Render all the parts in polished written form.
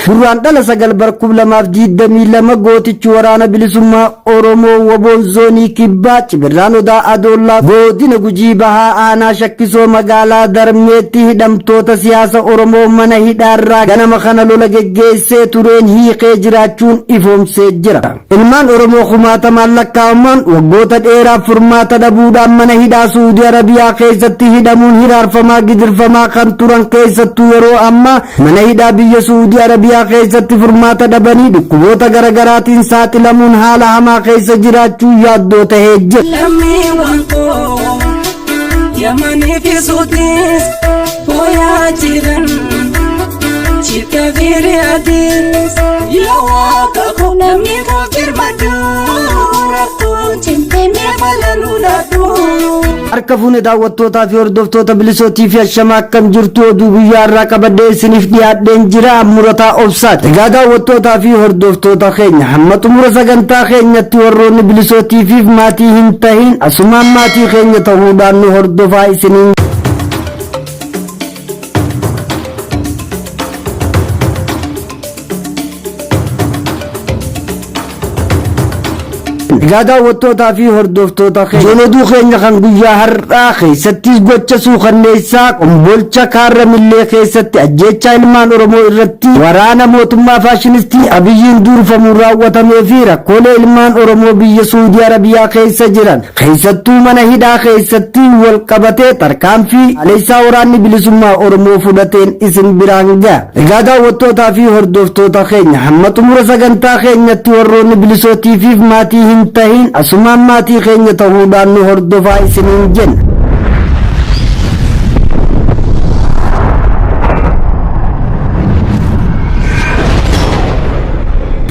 Gurraandhala 9 bara 2022 gootichi waraana bilisummaa Oromoo Waboon Zoonii Kibbaa Cibirraan Odaa Adoollaa godina Gujii Bahaa aanaa Shakkisoo magaalaa Darmeetti hidhamtoota siyaasa Oromoo mana hidhaarraa ganama kana lola geggeessee tureen hiikee jiraachuun ifoomsee jira. Ilmaan Oromoo kumaatamaan lakkaa'aman waggoota dheeraaf furmaata dhabuudhaan mana hidhaa Suudii Arabiyaa keessatti hidhamuun hiraarfamaa gidirfamaa kan turan keessattuu yeroo ammaa mana hidhaa biyya Suudii Arabiyaa keessatti furmaata dhabanii dhukkuboota garaagaraatiin saaxilamuun haala hamaa keessa jiraachuu yaaddoo ta'ee jira. Lammiiwwan koo Yamanii fi Suudiis fooyaa jiran Jidda fi Riyaadis yaa waaqa koo lammii koo birmadhu rakkoon cimtee mee falaluu laadhu. Harka fuune daawwattootaa fi hordoftoota bilisootii fi ashama akkam jirtu oduu guyyaa irraa qabadhee isiniif dhiyaadheen jira murataa obsaati. Egaa daawwattootaa fi hordoftoota keenya hamma xumura sagantaa keenyatti warroonni bilisootii fi maatii hin tahin asumaan maatii keenya ta'uudhaan nu hordofaa isiniin. Egaa daawwattootaa fi hordoftoota keenya oduu keenya kan guyyaa har'aa keessattis gocha suukanneessaa qombolcha kaarra millee keessatti ajjeechaa ilmaan Oromoo irratti waraana mootummaa faashinistii Abiyyiin durfamuun raawwatamee fi rakkoolee ilmaan Oromoo biyya Suudii Arabiyaa keessa jiran keessattuu mana hidhaa keessatti wal qabatee tarkaanfii aleessaa waraanni bilisummaa Oromoo fudhateen isin biraan ga'a. Egaa daawwattootaa fi hordoftoota keenya hamma xumura sagantaa keenyatti warroonni bilisootii fi maatii hin tahin asumaan maatii keenya ta'uudhaan nu hordofaa isiniin jenna.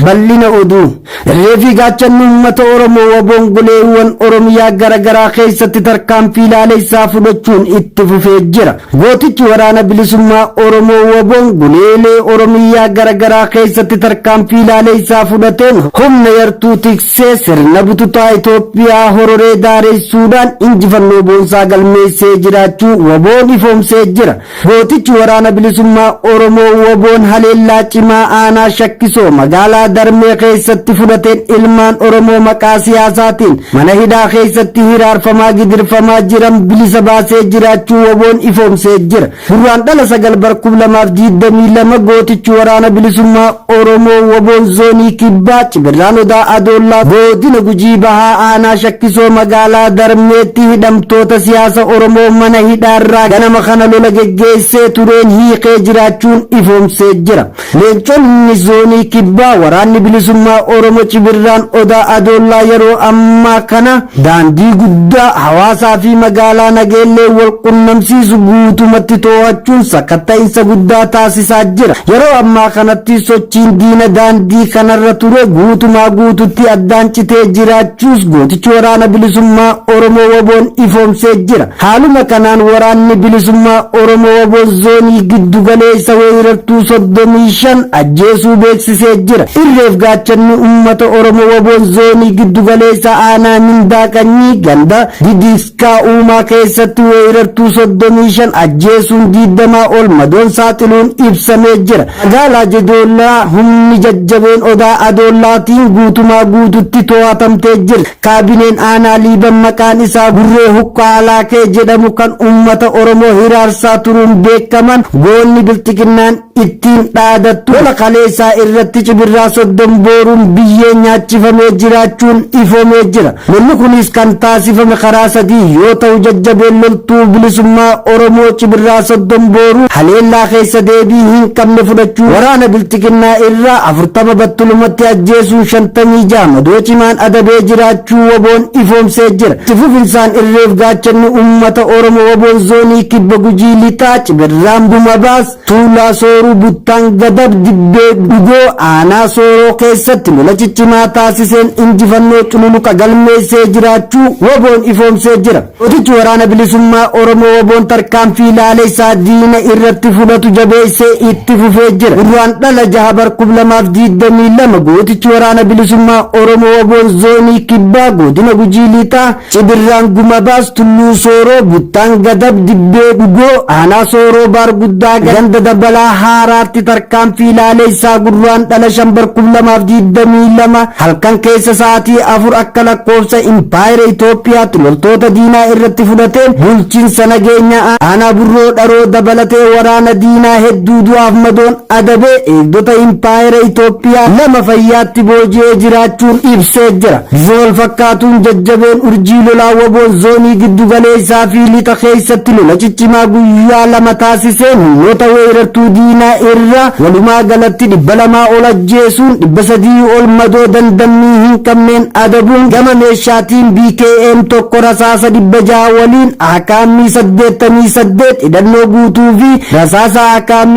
Bal'ina oduu irree fi gaachanni uummata Oromoo waboon goleewwan Oromiyaa garaagaraa keessatti tarkaanfii ilaaleessaa fudhachuun itti fufee jira. Gootichi waraana bilisummaa Oromoo waboon goleelee Oromiyaa garaagaraa keessatti tarkaanfii ilaaleessaa fudhateen humna yartuu tiksee sirna bututaa Itoophiyaa hororee daaressuudhaan injifannoo boonsaa galmeessee jiraachuu waboon ifoomsee jira. Gootichi waraana bilisummaa Oromoo waboon haleellaa cimaa aanaa shakkisoo magaalaa Darmee keessatti fudhateen ilmaan Oromoo maqaa siyaasaatiin mana hidhaa keessatti hiraarfamaa gidirfamaa jiran bilisa baasee jiraachuu waboon ifoomsee jira. Gurraandhala 9 bara 2022 gootichi waraana bilisummaa Oromoo waboon zoonii Kibbaa Cibirraan Odaa Adoollaa godina Gujii Bahaa aanaa shakkisoo magaalaa Darmeetti hidhamtoota siyaasa Oromoo mana hidhaarraa ganama kana lola geggeessee tureen hiikee jiraachuun ifoomsee jira. Leenconni zoonii Kibbaa waraanni bilisummaa Oromoo Cibirraan Odaa Adoollaa yeroo ammaa kana daandii guddaa hawaasaa fi magaalaa Nageellee wal qunnamsiisu guutumatti to'achuun sakatta'insa guddaa taasisaa jira. Yeroo ammaa kanatti sochiin diina daandii kanarra ture guutumaa guututti addaan citee jiraachuus gootichi waraana bilisummaa Oromoo waboon ifoomsee jira. Haaluma kanaan waraanni bilisummaa Oromoo waboon zoonii giddu galeessa weerartuu 35 ajjeesuu beeksisee jira. Irreef gaachanni uummata Oromoo waboon zoonii giddu galeessa aanaa mindaa qanyii ganda didiskaa uumaa keessatti weerartuu 35 ajjeesuun 20 ol madoon saaxiluun ibsamee jira. Magaalaa Jedoollaa humni jajjabeen odaa adoollaatiin guutumaa guututti to'atamtee jirti. Kaabineen aanaa Liiban maqaan isaa Gurree Huqqaa Alaakee jedhamu kan uummata Oromoo hiraarsaa turuun beekaman goonni bilxiginnaan ittiin dhaadattu lola kaleessaa irratti cibirraa soddom booruun biyyee nyaachifamee jiraachuun ifoomee jira. Lolli kunis kan taasifame karaa sadii yoo ta'u jajjabeen loltuu bilisummaa Oromoo cibirraa soddom booruu haleellaa keessa deebii hin qabne fudhachuu waraana bilxiginnaa irraa 40 battulumatti ajjeesuun 56 madoo cimaan adabee jiraachuu waboon ifoomsee jira. Itti fufinsaan irreef gaachanni uummata Oromoo waboon zoonii kibba Gujii lixaa cibirraan Gumabaas Tuulaa Sooruu Buttaan Gadab Dibbee Dhugoo aanaa Sooroo keessatti lola ciccimaa taasiseen injifannoo cululuqa galmeessee jiraachuu WBOn ifoomsee jira. Gootichi waraana bilisummaa Oromoo WBOn tarkaanfii laaleessaa diina irratti fudhatu jabeessee itti fufee jira. Gurraandhala 6 bar 2022 gootichi waraana bilisummaa Oromoo WBOn zoonii kibbaa godina Gujii Lixaa Cibirraan Gumabaas Tulluu Sooroo Buttaan Gadab Dibbee Dhugoo aanaa Sooroo Baar Guddaa ganda Dabalaa Haaraatti tarkaanfii laaleessaa Gurraandhala 5 bar 2022 halkan keessa sa'aatii 4 akka lakkoofsa impaayera Itoophiyaatti loltoota diinaa irratti fudhateen bulchiinsa nageenya aanaa Burroo Dharoo dabalatee waraana diinaa hedduu du'aaf madoon adabee eegdota impaayera Itoophiyaa 2 fayyaatti booji'ee jiraachuun ibsee jira. Bifa wal fakkaatuun jajjabeen urjii lolaa WBOn zoonii giddu galeessaa fi lixa keessatti lola ciccimaa guyyaa 2 taasiseen humnoota weerartuu diinaa irra walumaa galatti 200 ol ajjeesuun 300 ol madoo dandammii hin qabneen adabuun gama meeshaatiin BKM 1 rasaasa 600 waliin AKM 88 hidhannoo guutuu fi rasaasa AKM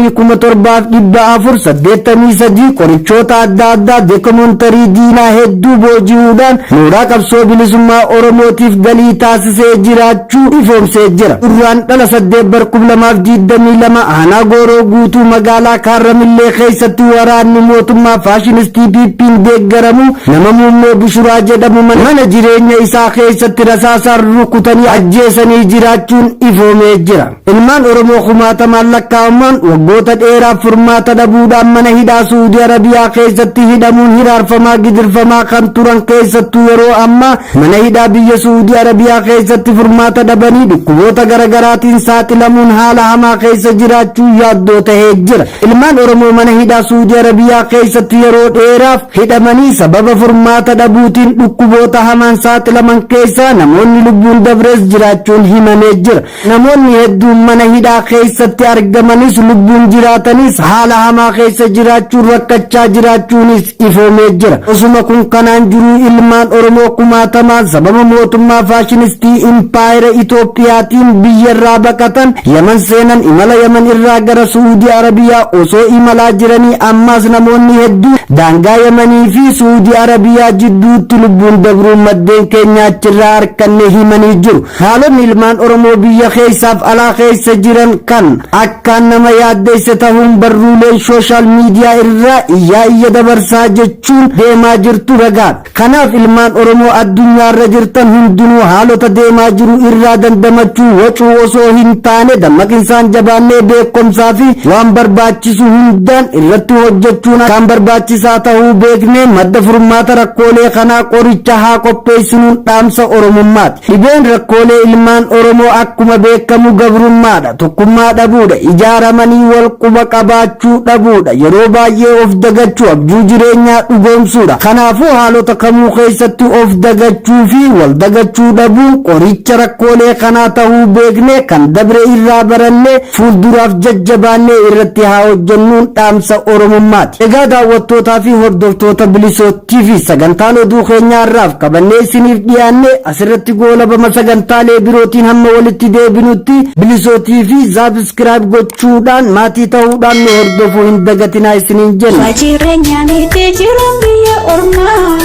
7483 qorichoota adda addaa deekomontarii diinaa hedduu booji'uudhaan mooraa qabsoo bilisummaa Oromootiif galii taasisee jiraachuu ifoomsee jira. Gurraandhala 8 bar 2022 aanaa Gooroo guutuu magaalaa Kaarramillee keessatti waraanni mootummaa faashinistii PP'n deeggaramu nama Muummee Bushuraa jedhamu mana jireenya isaa keessatti rasaasaan rukutanii ajjeesanii jiraachuun ifoomee jira. Ilmaan Oromoo kumaatamaan lakkaa'aman waggoota dheeraaf furmaata dhabuudhaan mana hidhaa Suudii Arabiyaa keessatti hidhamuun hiraarfamaa gidirfamaa kan turan keessattuu yeroo ammaa mana hidhaa biyya Suudii Arabiyaa keessatti furmaata dhabanii dhukkuboota garaagaraatiin saaxilamuun haala hamaa keessa jiraachuu yaaddoo ta'ee jira. Ilmaan Oromoo mana hidhaa Suudii Arabiyaa keessatti yeroo dheeraaf hidhamanii sababa furmaata dhabuutiin dhukkuboota hamaan saaxilaman keessaa namoonni lubbuun dabrees jiraachuun himamee jira. Namoonni hedduun mana hidhaa keessatti argamanis lubbuun jiraatanis haala hamaa keessa jiraachuun rakkachaa jiraachuunis ifoomee jira. Osuma kun kanaan jiruu ilmaan Oromoo kumaatamaan sababa mootummaa faashinistii impaayera Itoophiyaatiin biyyarraa baqatan Yaman seenan imala Yaman irraa gara Suudii Arabiyaa osoo imalaa jiranii ammaas namoonni hedduun daangaa Yamanii fi Suudii Arabiyaa jidduutti lubbuun dabruun maddeen keenya achirraa arganne himanii jiru. Haalonni ilmaan Oromoo biyya keessaaf alaa keessa jiran kan akkaan nama yaaddeesse ta'uun barruuleen sooshaal miidiyaa irraa iyyaa iyya dabarsaa jechuun deemaa jirtu ragaadha. Kanaaf ilmaan Oromoo addunyaarra jirtan hundinuu haalota deemaa jiru irraa dandamachuu wacuu osoo hin taane dammaqinsaan jabaannee beekumsaa fi waan barbaachisu hundaan irratti hojjechuun kan barbaachisaa ta'uu beeknee madda furmaata rakkoolee kanaa qoricha haa qopheessinuun dhaamsa Oromummaati. Dhibeen rakkoolee ilmaan Oromoo akkuma beekamu gabrummaadha, tokkummaa dhabuudha, ijaaramanii wal quba qabaachuu dhabuudha, yeroo baay'ee of dagachuu, abjuu jireenyaa dhugoomsuudha. Kanaafuu haalota kamuu keessatti of dagachuu fi wal dagachuu dhabuun qoricha rakkoolee kanaa ta'uu beeknee kan dabre irraa barannee fuulduraaf jajjabaannee irratti haa hojjennuun dhaamsa Oromummaati. Egaa daawwattootaa fi hordoftoota Bilisoo TV sagantaan oduu keenyaa irraaf qabannee isiniif dhiyaanne asirratti goolabama. Sagantaalee birootiin hamma walitti deebinutti Bilisoo TV subscribe gochuudhaan maatii ta'uudhaan nu hordofuu hin dagatinaa isiniin jenna. Jireenya miti jiruun biyya ormaa,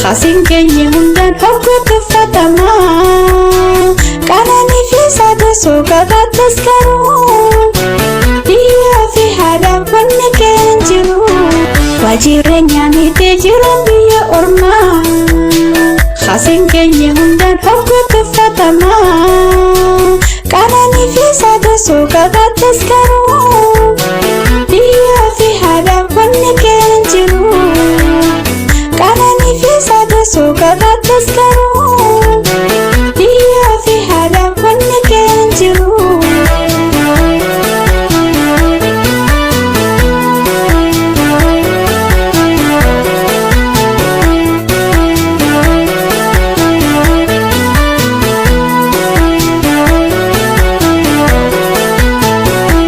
Khasiin keenya hundaan hogga tuffatamaa, Qananii fi saadasoo qabaattas garuu, biyyaa fi haadha wanni keen jiru. Jireenya miti jiruun biyya ormaa, Khasiin keenya hundaan hogga tuffatamaa, Qananii fi saadasoo qabaattas garuu, biyyaa fi haadha wanni keen jiru. Qananii fi saadasoo qabaattas garuu, biyyaa fi haadha wanni keen jiru.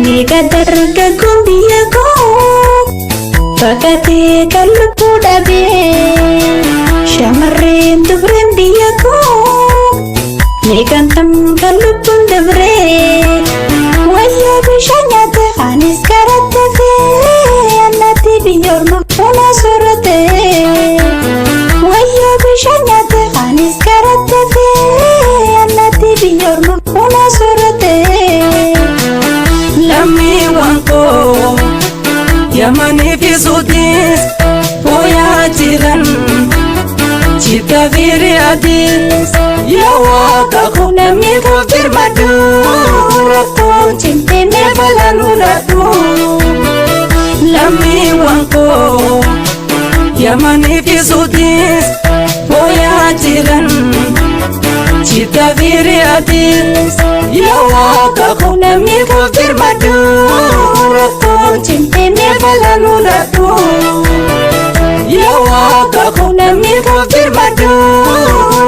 Meeqa dargaggoon biyya koo baqatee kan lubbuu dhabee, shamarreen dubreen biyya koo meeqan tam kan lubbuun dabree, wayyaa bishaan nyaate anis karatti hafee, allaattii biyya ormaa fuula soorate. Yamanii fi Suudiis booyaa jiran Jiddaa fi Riyaadis yaa waaqa koo lammii koof birmadhu rakkoon cimtee mee balaa nuladhu lammiiwwan koo Yamanii fi Suudiis booyaa jiran Jiddaa fi Riyaadis yaa waaqa koo lammii koof birmadhu rakkoon cimtee mee balaa nuladhu yaa waaqa koo lammii koof birmadhu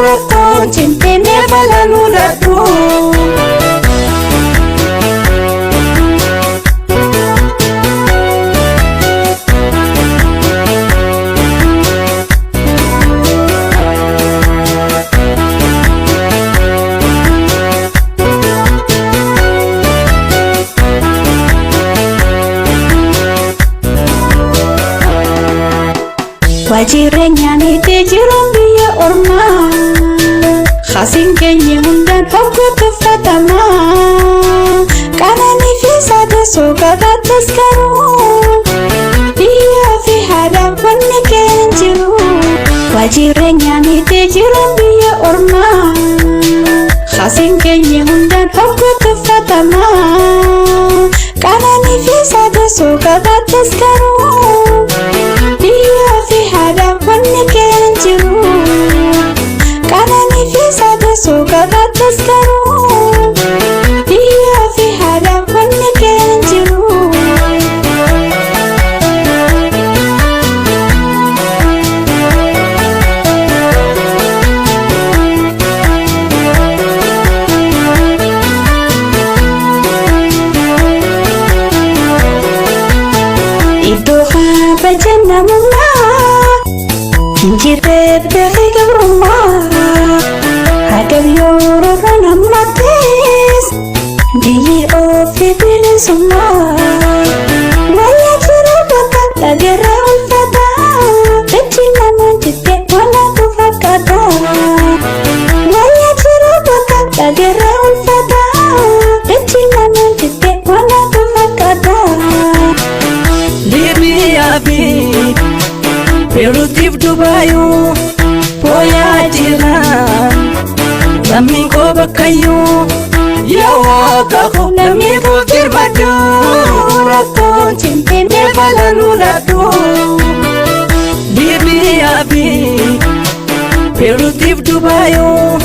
rakkoon cimtee mee balaa nuladhu. Wajireenya miti jiruun biyya ormaa Khasiin keenya hundaan hogguu tuffatamaa Qananii fi saadasoo qabaattas garuu Biyyaa fi haadhaan wanni keenya jiru Wajireenya miti jiruun biyya ormaa Khasiin keenya hundaan hogguu tuffatamaa Qananii fi saadasoo qabaattas garuu Biyyaa fi haadhaan wanni keenya jiru Qananii fi saadasoo qabaattas garuu Biyyaa fi haadhaan wanni keenya jiru. Iddoo kabaja namummaa hin jirre beekee gabrummaa Hagam yeroo nammattis biyyi ofii bilisummaa Wayyaa jiru bakka dhageerra ulfaata Dachii namaan jettee walaatu fakkaata Wayyaa jiru bakka dhageerra ulfaata Dachii namaan jettee walaatu fakkaata. Liibiyaa fi Beeruutiif Dubaayuu booyaa jiran lammiin koo bakkayyuu yaa waaqa koo lammii koof birmadhu rakkoon cimtee mee balaa nuladhu Liibiyaa fi Beeruutiif Dubaayuu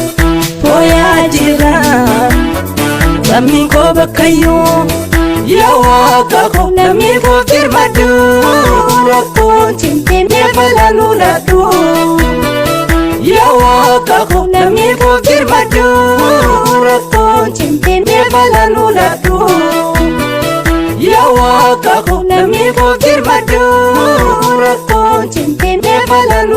booyaa jiran lammiin koo bakkayyuu yaa waaqa koo lammii koof birmadhu rakkoon cimtee mee balaa nuladhu yaa waaqa koo lammii koof birmadhu rakkoon cimtee mee balaa nuladhu yaa waaqa koo lammii koof birmadhu rakkoon cimtee mee balaa.